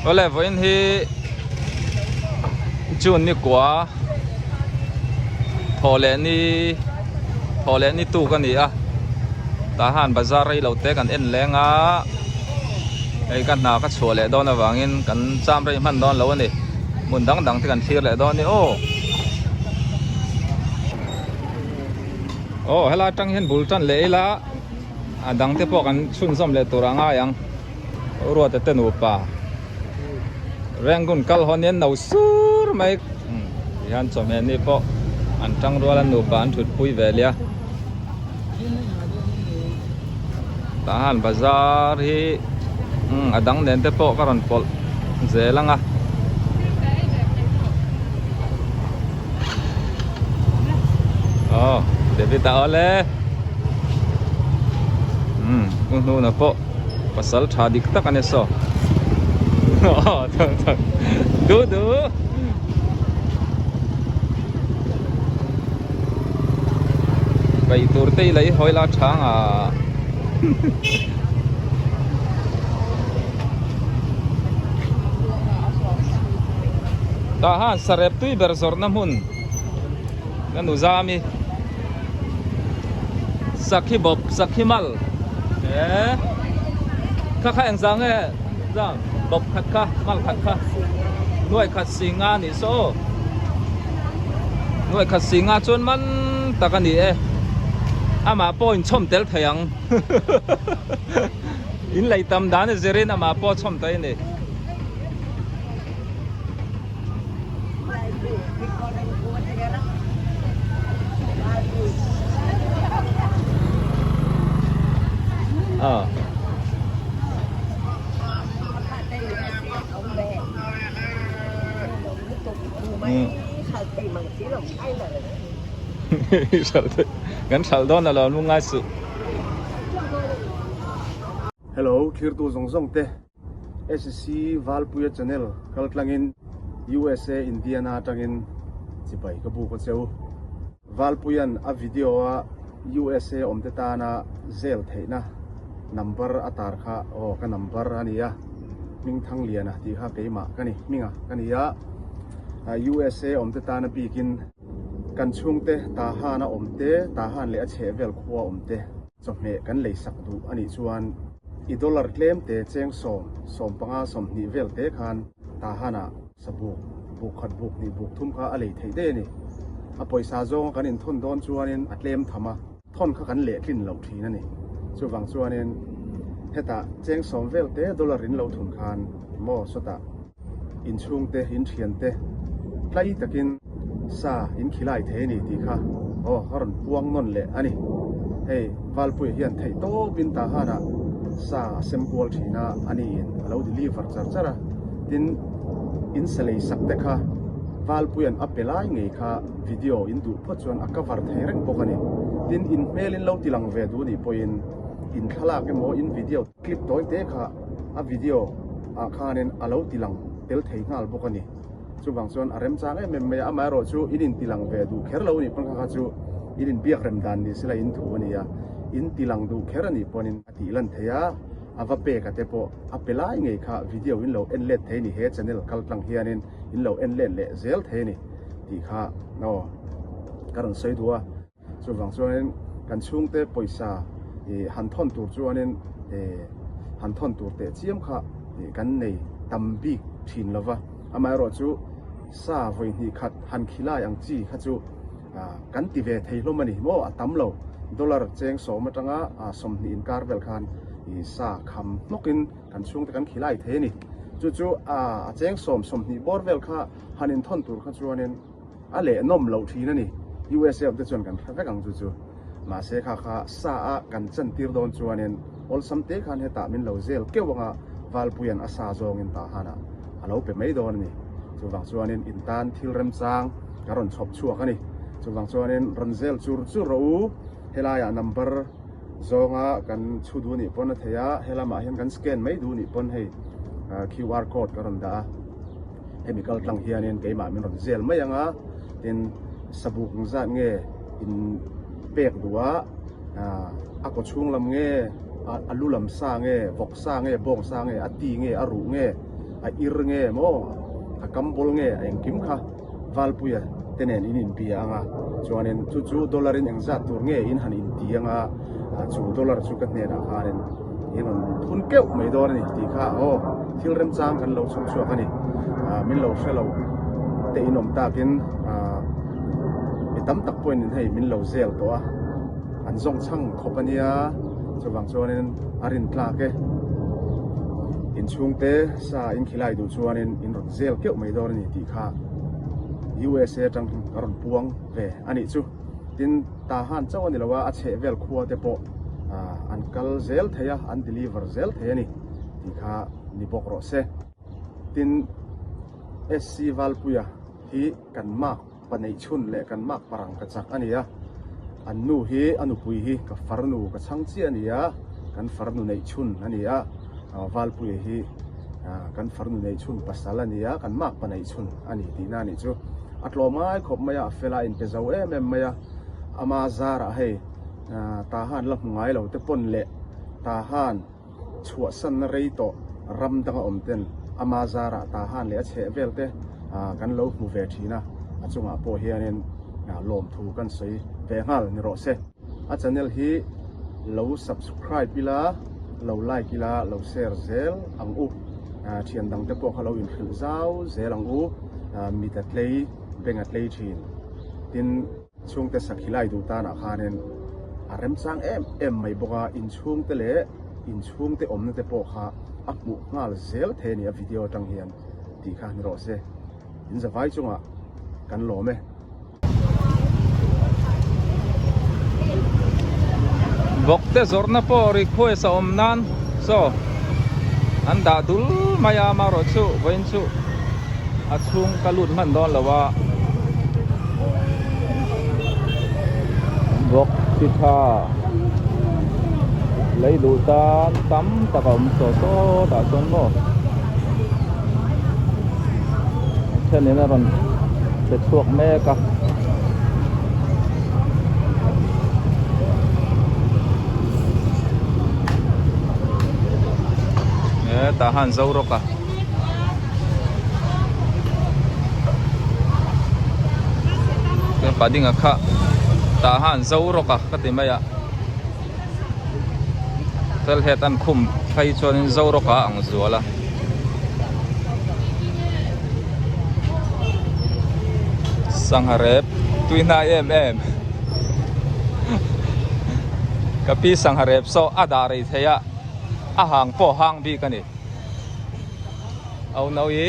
Awle vawiin hi June ni kua thawh leh ni thawh leh ni tuk a ni a tah han bazar rei lo te kan en leng a hei ka hna ka chhuah leh dawn avangin kan cham rei hman dawn lo a ni hmun dang dang te kan thlir leh dawn a ni aw. Aw helai atang hian bul tan leh ila a dang te pawh kan chhunzawm leh tur a ngai ang Ruata te nupa Rangoon kal hawn hian no sur mai tihian chawhmeh ni pawh an tang rual a nupa an thut pui ve lia tah han bazar hi a dang nen te pawh ka rawn pawlh zel ang a. Aw David a awle umm u hnuna pawh pasal tha dik tak a ni saw aw du du Paih tur te i lei hawi la chhang a Tah han sarep tui ber zawrhna hmun ka nu zami Sakhi bawp sakhi mal e kha kha engzah nge zam bawp khat kha mal khat kha nuai khat si nga a nih saw aw. Nuai khat si nga chuan man tak a ni e. Amah pawh inchhawm tel thei ang. In lei tam dan a zirin amah pawh a chhawm thei a ni. Kan hralh dawn alo lu ngai suh. Hello thirtu zawng zawng te SC Valpuia channel kal tlangin USA Indiana atangin chibai ka buk a cheu. Valpuia'n a video a USA awm te tana zel theihna number a tar kha aw ka number a nia Hmingthangliana tih kha keimah ka ni hminga ka ni a USA awm te tana bikin kan chhungte Tahan a awm te Tahan leh a chhehvel khua awm te chawhmeh kan lei sak duh a nih chuan i dollar tlem te cheng sawm 15 20 vel te khan Tahan ah Sabuk, buk khat buk hnih buk thum kha a lei theih daih a ni. A pawisa zawnga kan inthawn dawn chuanin a tlem tham a, thawn kha kan lehtlin loh thin a ni. Chuvang chuanin hetah cheng sawm vel te dollar in lo thun khan maw sawtah inchhungte, inthiante tlai takin sa in khilai thei a ni tih kha aw a rawn puang nawn leh a ni. Hei Valpuia hian theih tawpin Tahanah sa a sem kual thin a, a niin a lo deliver char char a. Tin, in sa lei sak te kha Valpuia'n a pe lai ngei kha video in duh phawt chuan a cover thei reng bawk a ni. Tin, in hmel in lo ti lang ve duh nih pawhin in thlalak emaw in video clip tawi te kha a video ah khanin a lo ti lang tel thei nghal bawk a ni. Chuvang chuan a remchang em em mai a, amaherawh chu in inti lang ve duh kher lo a nih pawn kha kha chu in inbiak rem dan ni sela in thu a ni a, in ti lang duh kher a nih pawnin a tih lan thei a, a va pek a te pawh a pe lai ngei kha video in lo en let thei a ni, he channel kal tlang hianin in lo en let leh zel thei a ni tih kha aw ka rawn sawi duh a. Chuvang chuanin kan chhungte pawisa ih han thawn tur chuanin ih han thawn tur teh chiam kha ih kan nei tam bik thin lo va. Amaherawh chu sa vawi hnih khat han khilai ang chi kha chu ah kan ti ve thei hlawm a ni maw a tam lo. Dollar cheng sawm atanga ah 20 inkar vel khan ih sa kham hnawkin kan chhungte kan khilai thei a ni. Chu chu ah a cheng sawm 20 bawr vel kha han inthawn tur kha chuanin. A leh nawm loh thin a ni. USA awm te chuan kan hre vek ang chu chu. Mahse kha kha sa a kan chan tir dawn chuanin awlsam te khan hetah min lo zel keuh anga Valpuia'n a sa zawngin tah hanah a lo pe mai dawn a ni. Chuvang chuanin in tan thil remchang ka rawn chhawp chhuak a ni. Chuvang chuanin rawn zel chur chur rawh u. Helaiah number zawnga kan chhu duh nih pawn a thei a, helamah hian kan scan mai duh nih pawn hei QR code ka rawn dah a. Hemi kal tlang hianin keimah min rawn zel mai ang a, tin sabuk zat nge in pek duh a, a kaw chhung lam nge, a lu lam sa nge, vawk sa nge, bawng sa nge, a ti nge, a ruh nge. a ir nge maw a kam bawl nge a engkim kha Valpuia te nen in inbia ang a, chuanin chu chu dollar in engzat tur nge in han inti ang a, chu dollar chu ka hnenah khanin in rawn thun keuh mai dawn a ni tih kha aw thil remchang kan lo chhawp chhuak a ni. Min lo hre lo te in awm takin mi tam tak pawhin in hei min lo zel tawh a, an zawng chhang khawp a nia, chuvang chuanin a rin tlak e. Inchhungte sa in khilai duh chuanin in rawn zel keuh mai dawn a ni tih kha USA atang ka rawn puang ve a nih chu. Tin, Tahan chauh a ni lo a, a chheh vel khua te pawh an kal zel thei a, an deliver zel thei a ni tih kha ni bawk rawh se. Tin, SC Valpuia hi kan mark pa neih chhun leh kan mark parang ka chak a ni a, an nu hi a nupui hi ka farnu ka chhang chiah a ni a, kan farnu neih chhun a ni a, Valpuia hi kan farnu neih chhun pasal a ni a, kan mark pa neih chhun a ni tihna a nih chu. A tlawm ngai khawp mai a, a fel a, a inpe zo em em mai a, ama zarah hei Tahan la hmu ngai lo te pawn leh Tahan chhuahsanna rei tawh ram danga awm ten ama zarah Tahan leh a chheh vel te kan lo hmu ve thin a, a chungah pawh hianin lawmthu kan sawi ve nghal ni rawh se. A channel hi lo subscribe ila, lo like ila, lo share zel ang u. Thian dang te pawh kha lo inhrilh zau zel ang u. Mit a tlei, beng a tlei thin. Tin. Chhungte sakhi lai duh tanah khanin a remchang em em mai bawk a, inchhungte leh inchhungte awmna te pawh kha a hmuh nghal zel thei a ni a video atang hian tih kha ni rawh se. In zavai chungah kan lawm e. Vawkte zawrhna pawh request a awm nan saw an dah dul mai a amaherawhchu vawiin chu a chhung ka lut hman dawn lo a. Bawk chi tha lei duh tan tam tak a awm saw sawt ah chuan maw thenin a rawn che chhuak mek a. Hetah han zo rawk a. Pa dinga kha tah han zo rawk a ka ti mai a fel het an khum phei chuanin zo rawk a ang zual a sangha rep tui hnai em em ka pi sangha rep saw a dah rei thei a a hang pawh hang bik a ni. Au no i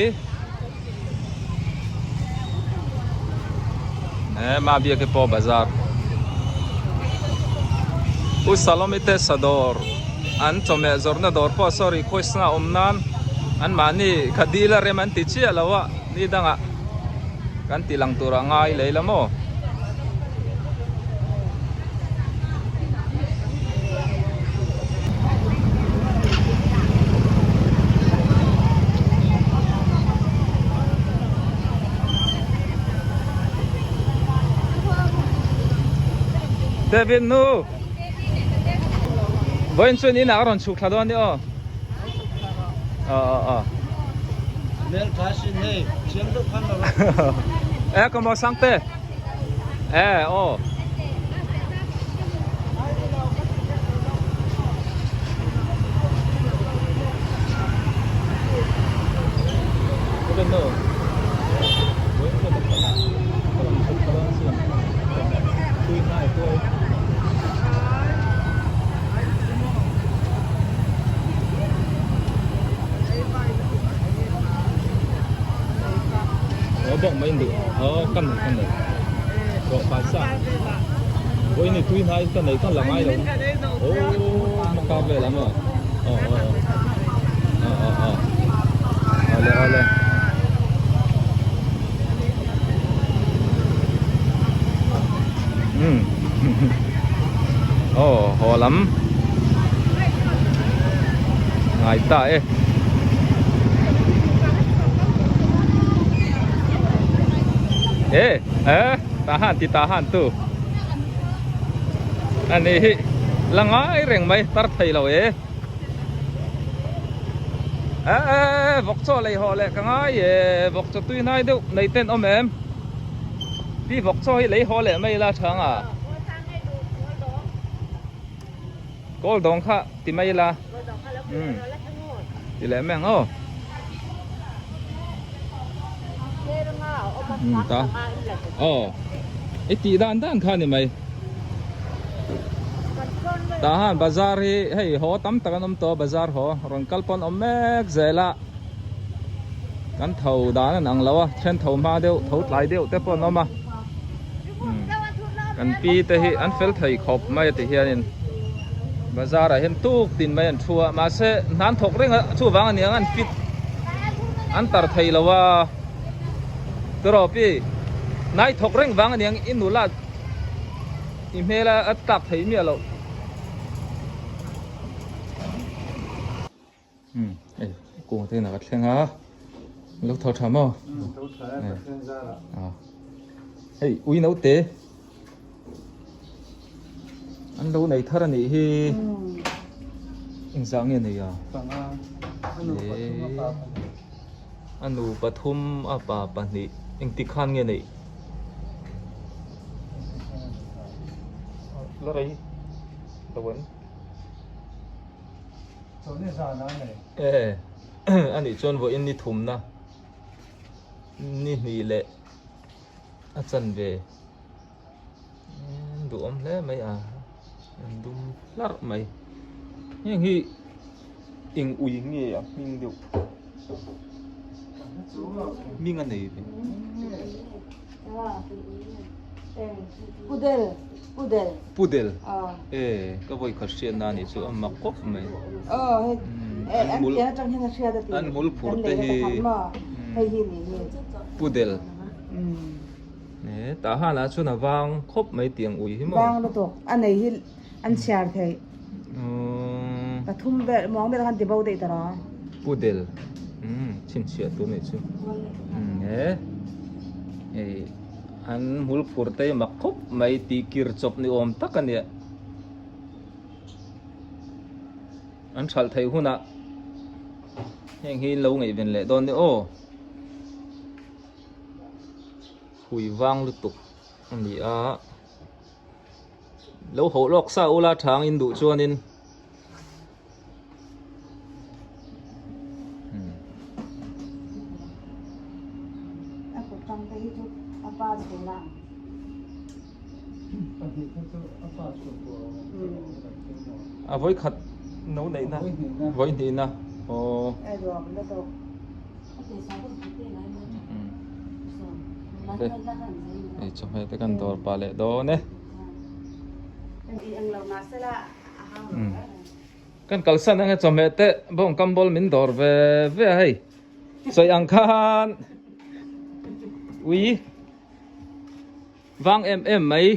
e ma bia ke pawh bazar u Salomi te sadawr an chawhmeh zawrhna dawr pawh saw request na awm nan an mahni kha dil a rem an ti chiah lo a ni dangah kan ti lang turah ngai lei la maw. David nu Vawiin chuan inah a rawn chhuk thla dawn ni aw. Ờ ờ ờ. Ê có màu sang tê. Ê ô. Bawk mai duh aw ka nei ka nei rawh fai sa oi ni tui hnai ka nei ka la ngai lo aw hmaka vel ang aw aw aw aw aw awle awle. Umm aw haw lam ngai ta e. E e tah han ti tah han tu ani hi la ngai reng mai tar thei lo e. Eh vawk chaw lei haw leh ka ngai e vawk chaw tui hnai deuh nei ten awm em pi vawk chaw hi lei haw leh mai ila tha anga kawl dawng kha ti mai ila umm ti leh mai ang aw umm ta aw i tih dan dan kha ni mai. Tah han bazar hi hei haw tam tak an awm tawh a bazar haw rawn kal pawn awm mek zel a kan tho dan an ang lo a then tho hma deuh tho tlai deuh te pawh an awm a kan pi te hi an fel thei khawp mai a ti hianin bazar ah hian tuk tin mai an thu a mahse hna an thawk reng a chuvang a niang an fit an tar thei lo a tawrh pi hnai thawk reng vang a niang i nula. I hmel a tlak thei miah loh. Umm hei kung te inah ka thleng a lo tho tha maw? Tho tha e Pathian zarah. Hei ui naute an lo nei thar a nih hi engzah nge nei a? Panga a nu pathum a pa pahnih. A nu pathum a pa pahnih engtik khan nge neih? La rei lo em? Chawlhni zan a nei. E a nih chuan vawiin ni thumna ni hnih leh a chanve duhawm hle mai a an dum hlarh mai heng hi eng ui nge a hming deuh hming a nei ve. Pudel pudel pudel e ka vawi khat hriatna a nih chu a mak khawp mai an hmul phur te hi pudel e tah hanah chuan a vang khawp mai tiang ui hi maw vang lutuk a nei hi an chhiar theih pathum vel muang vel khan ti bo daih ta rawh pudel umm chhinchhiah tur nih chu umm he hei an hmul phur te hi mak khawp mai tih kir chawp ni awm tak a nia an hralh theih hunah heng hi lo ngaihven leh dawn ni aw. Hui vang lutuk a ni a lo hawh lawk sa ula thang in duh chuanin A kut tang te hi chu a pa chhun a ang. A vawi khat no neihna vawi hnihna aw. Hei chawhmeh te kan dawr pah leh dawn e. Kan kalsan anga chawhmeh te bawng kam ball min dawr ve ve a hei. Sawi ang khan ui Vang em em mai.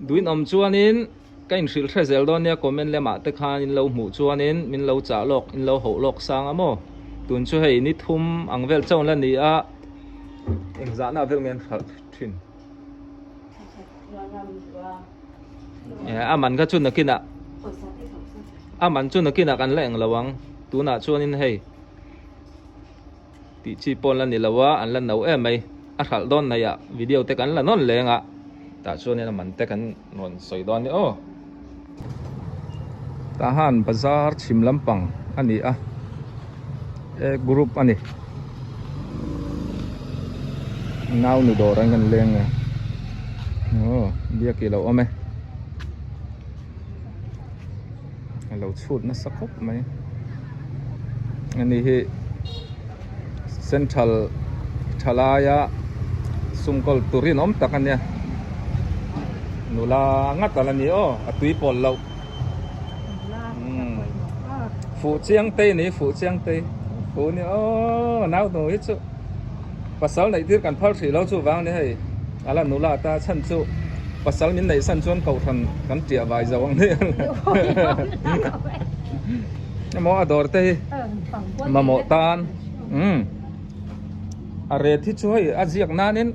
Duin awm chuanin ka inhrilh hre zel dawn nia comment lamah te khan in lo hmuh chuanin min lo chah lawk in lo hoh lawk sang a maw. Tun chu hei ni thum ang vel chauh la ni a engzahna vel nge an hralh thin. A man kha chu nakinah a man chu nakinah kan la eng lo ang tunah chuanin hei. Tih chi pawh an la ni lo a, an la no em mai. A hralh dawn hnaih ah video te kan la nawn leng a, tah chuanin a man te kan rawn sawi dawn ni aw. Tah han bazar chhim lampang a ni a, e group a ni. Nau nu dawr an kan leng a, aw biak i lo awm e. A lo chhut nasa khawp mai ani hi central thalaia sumkawl tur rinawm tak ania nula ngat ala ni aw a tui pawl loh fuh chiang te ni fuh chiang te fuh ni aw nau nu hi chu pasal neih tir kan phal hrih lo chu vang ni hei ala nula ta chhan chu pasal min neih san chuan kohhran kan ṭiah vai zo ang nih emaw a dawr te hi mamawh tan umm a ret hi chu hei a ziak nanin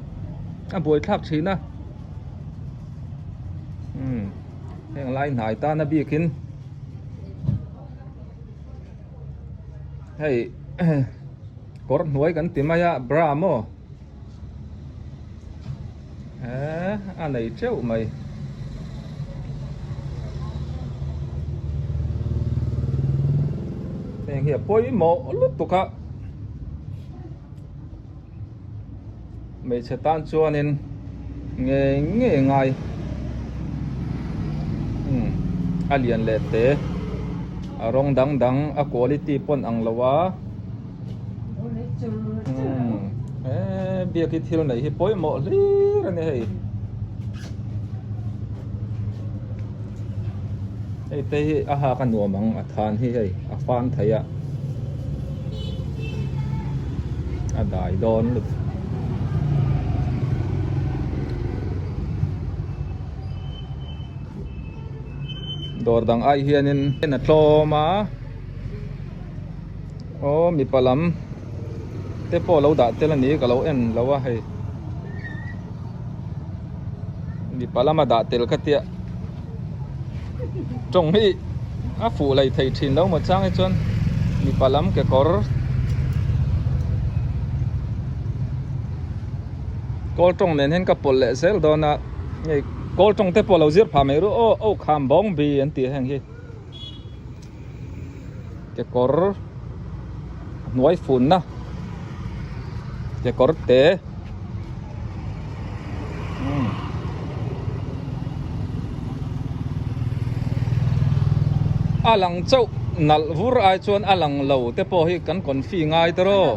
a buaithlak thin a umm heng lai hnai tan a bikin. Hei kawr hnuai kan ti mai a bra maw eh a nei teuh mai. Heng hi a pawimawh lutuk a hmeichhe tan chuanin ngei ngei ngai umm a lian leh te a rawng dang dang a quality pawn ang lo a umm eee biak hi thil neih hi pawimawh hlir a ni hei hei te hi a hak a nuam ang a than hi hei a fan thei a. A dai dawn lutuk. Dawr dang ai hianin a tlawm a aw mipa lam te pawh lo dah tel a ni ka lo en lo a hei mipa lama dah tel kha tia. Tawng hi a fuh lei thei thin lo maw chang hi chuan mipa lam kekawr kawl tawng nen hian ka pawlh leh zel dawn a hei kawl tawng te pawh lo zir phah mai ru aw aw kham bawng bi an tih heng hi kekawr hnuai funna kekawr te a lang chauh nalh vur ai chuan a lang lo te pawh hi kan confi ngai ta rawh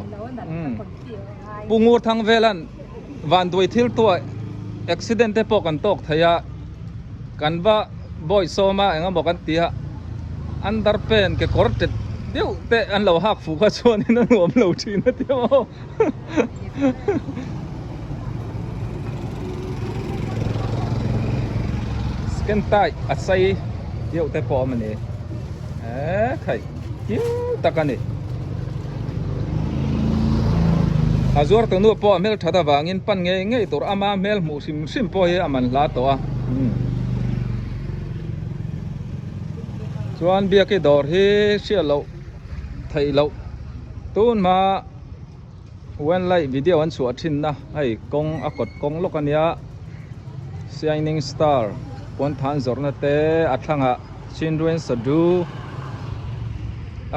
Pu Ngurthang velan vanduai thil tuah accident te pawh kan tawk thei a kan va bawi sawm a engemaw kan ti a underpant kekawr tet deuh te an lo hak fuh kha chuanin a nuam lo thin a tia maw. Scan tai a sei deuh te pawh a awm a ni eee khaih kim tak a ni a zuar tu nu pawh a hmel that avangin pan ngei ngei tur ama hmel hmuh hrim hrim pawh hi a man hla tawh a chuan biaki dawr hi hriat loh theih loh tun hma. When light video an chhuah thin na hei kawng a kawt kawng lawk a nia shining star puanthan zawrhna te a thlangah children sadu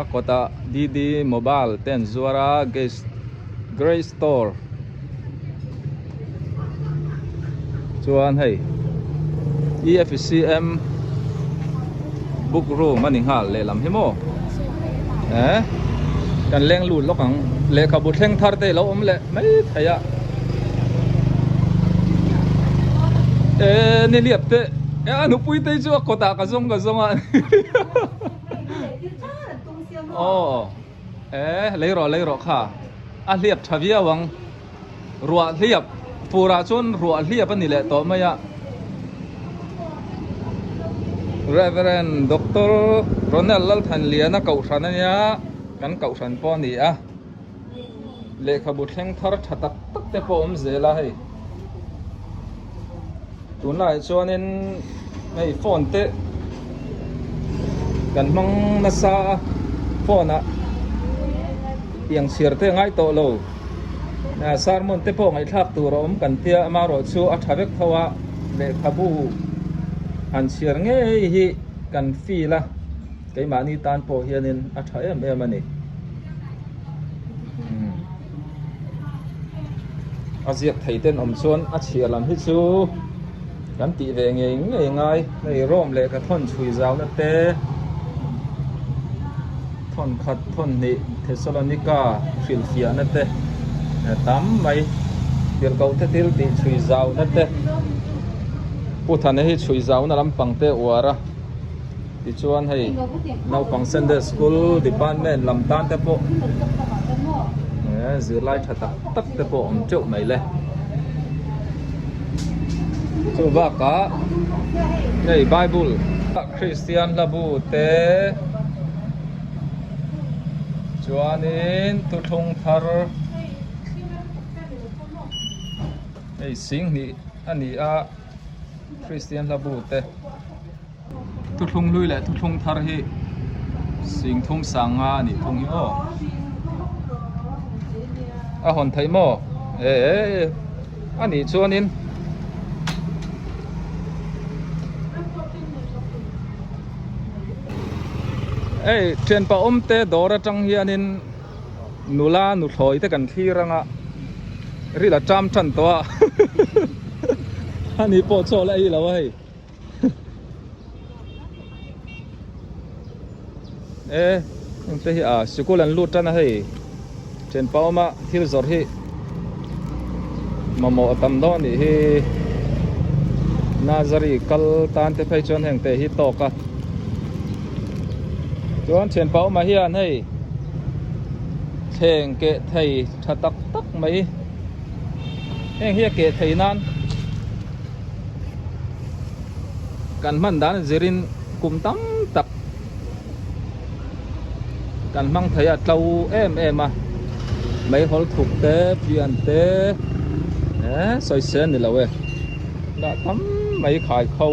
a kawtah dd mobile te an zuar a gas grey store chuan hei efcm book room a ni nghal lehlam hi maw eh kan leng lut lawk ang lehkhabu thleng thar te alo awm leh mai thei a eh niliap te eh a nupui te chu a kawtah ka zawng ka zawng a aw. Eh lei rawh lei rawh kha a hliap tha viau ang ruah hliap fur ah chuan ruah hliap a ni leh tawh mai a Reverend Doctor Ronald Lalthanliana kohhran a nia kan kohhran pawh a ni a lehkhabu thleng thar tha tak tak te pawh a awm zel a hei tunlaiah chuanin hei phone te kan hmang nasa a phone ah tiang chhiar te a ngai tawh lo sermon te pawh ngaihthlak tur a awm kan tia amaherawh chu a tha vek tho a lehkhabu han chhiar ngei hi kan feel a keimahni tan pawh hianin a tha em em a ni. A ziak thei ten awm chuan a chhiar lam hi chu kan tih ve ngei ngei ngai hei Rome lehkha thawn chhui zau na te thawn khat thawn hnih Thessalonica hrilhfiah na te tam mai tirhkoh te thil tih chhui zau na te Pu Thana hi chhui zau na lampang te uar a. Tichuan hei naupang Sunday School Department lam tan te pawh zirlai tha tak tak te pawh awm teuh mai le. Chu bakah hei Bible Kristian hlabu te chuanin thuthlung thar hei singhnih a ni a Kristian hlabu te. Thuthlung hlui leh thuthlung thar hi sing thum sang nga a nih thung hi aw. A hawn theih maw? E e a nih chuanin Hei thianpa awmte dawr atang hianin nula nuthlawi te kan thlir anga ril a ṭam ṭan tawh a ani pawh chaw la ei lo a hei. E heng te hi a sikul an lut tan a hei thianpa awma thil zawrh hi mamawh a tam dawn anih hi nursery kal tan te phei chuan heng te hi tawk a chuan thianpa awma hian hei thleng keh thei tha tak tak mai heng hi a keh thei nan. Kan hman dan zirin kum tam tak kan hmang thei a tlo em em a meihawl thuk te pian te eh sawi se a ni lo e dah tam mai khai kho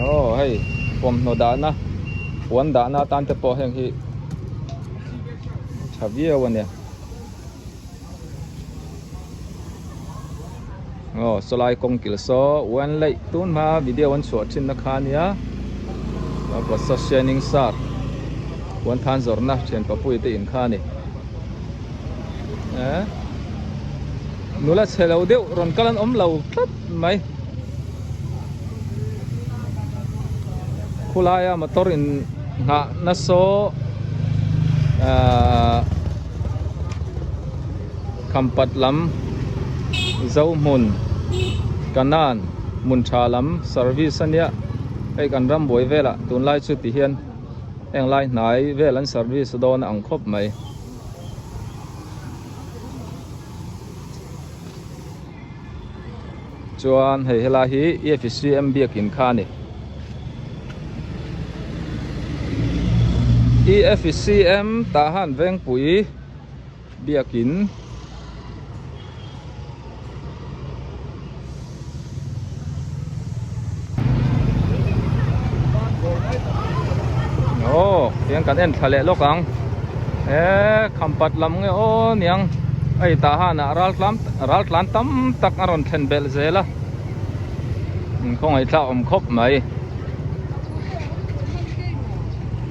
aw hei bawmhnaw dahna puan dahna atan te pawh heng hi tha viau a nia. Aw sawlai kawng kil saw wen leih tun hma video an chhuah thin na kha ania kawt saw shining star huan than zawrhna thian papui te in kha a ni eh nula chhe lo deuh rawn kal an awm lo tlat mai khulaia motor in nghah na saw ahh Khampat lam Zohmun Kanan hmun tha lam service a nia hei kan ram buai velah tunlai chu ti hian heng lai hnai vel an service dawn a ang khawp mai. Chuan hei helai hi EFCM biakin kha a ni. EFCM Tahan Vengpui biakin Aw tiang kan en thla leh lawk ang he khampat lam nge aw niang hei tah han ah ral tlam ral tlan tam tak a rawn thlen belh zel a khawngaih thlak awm khawp mai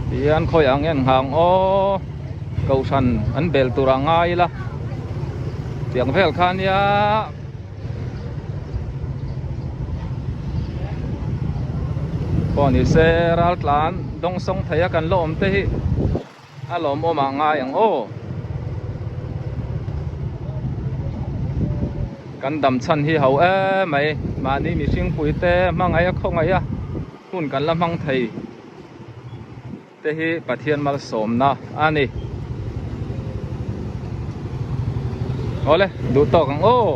tihian khawi ang en nghang aw kohhran an bel tur a ngai ila tiang vel kha nia. Pawh ni se ral tlan dawng sawng thei a kan la awm te hi a lawmawm ah ngai ang aw. Kan dam chhan hi ho em mai mahni mihring pui te hmangaih a khawngaih a hun kan la hmang thei te hi Pathian malsawmna a ni. Awle duh tawk ang aw.